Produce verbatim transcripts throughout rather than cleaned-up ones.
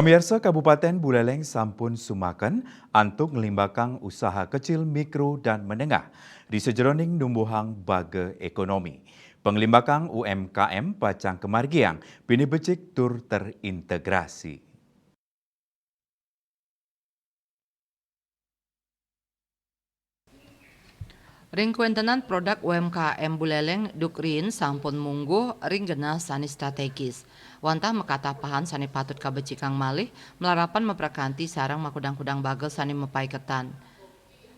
Pemirsa, Kabupaten Buleleng sampun sumaken antuk nglimbakang usaha kecil, mikro, dan menengah ri sajeroning numbuhang baga ekonomi. Penglimbakang U M K M pacang kamargiang bini becik tur terintegrasi. Ring kawentenan produk U M K M Buleleng duk riin sampun mungguh ring genah sane strategis. Wantah makatah pahan sane patut kabecikang malih, malarapan maprakanti sareng makudang-kudang baga sane mapaiketan.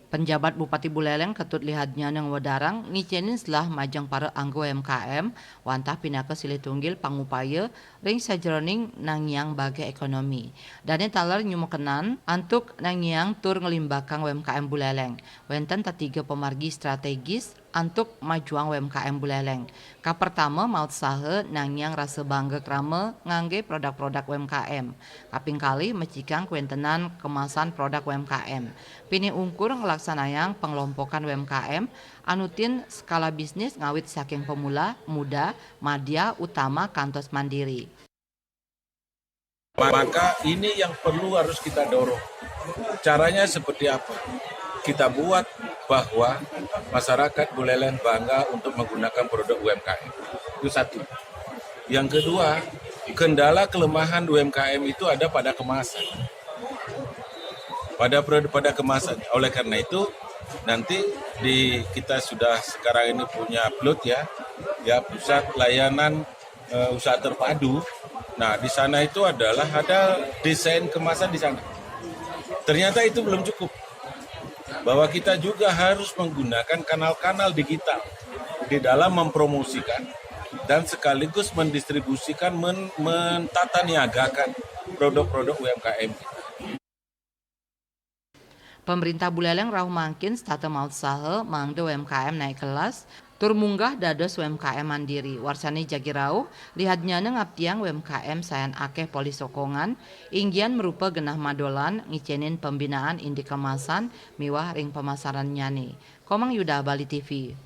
Penjabat Bupati Buleleng Ketut Lihadnyana ngwedarang ngicenin selah majeng para angga U M K M wantah pinaka silih tunggil pangupaya ring sajeroning nangiang baga ekonomi. Dane taler nyumekenan antuk nangiang tur nglimbakang U M K M Buleleng. Wenten tetiga pamargi strategis antuk majuang U M K M Buleleng. Kapertama, mautsaha nangiang rasa bangga krama ngangge produk-produk U M K M. Kaping kalih, mecikang kawentenan kemasan produk U M K M. Pinih ungkur nglaksanayang panglompokan U M K M, anutin skala bisnis ngawit saking pemula, muda, madya, utama, kantos mandiri. Maka ini yang perlu harus kita dorong. Caranya seperti apa? Kita buat bahwa masyarakat Buleleng bangga untuk menggunakan produk U M K M. Itu satu. Yang kedua, kendala kelemahan U M K M itu ada pada kemasan. Pada produk, pada kemasan. Oleh karena itu, nanti di kita sudah sekarang ini punya plot ya, ya, pusat layanan eh, usaha terpadu. Nah, di sana itu adalah ada desain kemasan di sana. Ternyata itu belum cukup. Bahwa kita juga harus menggunakan kanal-kanal digital di dalam mempromosikan dan sekaligus mendistribusikan, men, mentataniagakan produk-produk U M K M. Pemerintah Buleleng rauh mangkin setata mautsaha mangda U M K M naik kelas tur munggah dados U M K M mandiri. Warsane jagi rauh, Lihadnyana ngaptiang U M K M sayan akeh polih sokongan, inggian marupa genah madolan ngicenin pembinaan indik kemasan miwah ring pemasarannyane. Komang Yuda, Bali T V.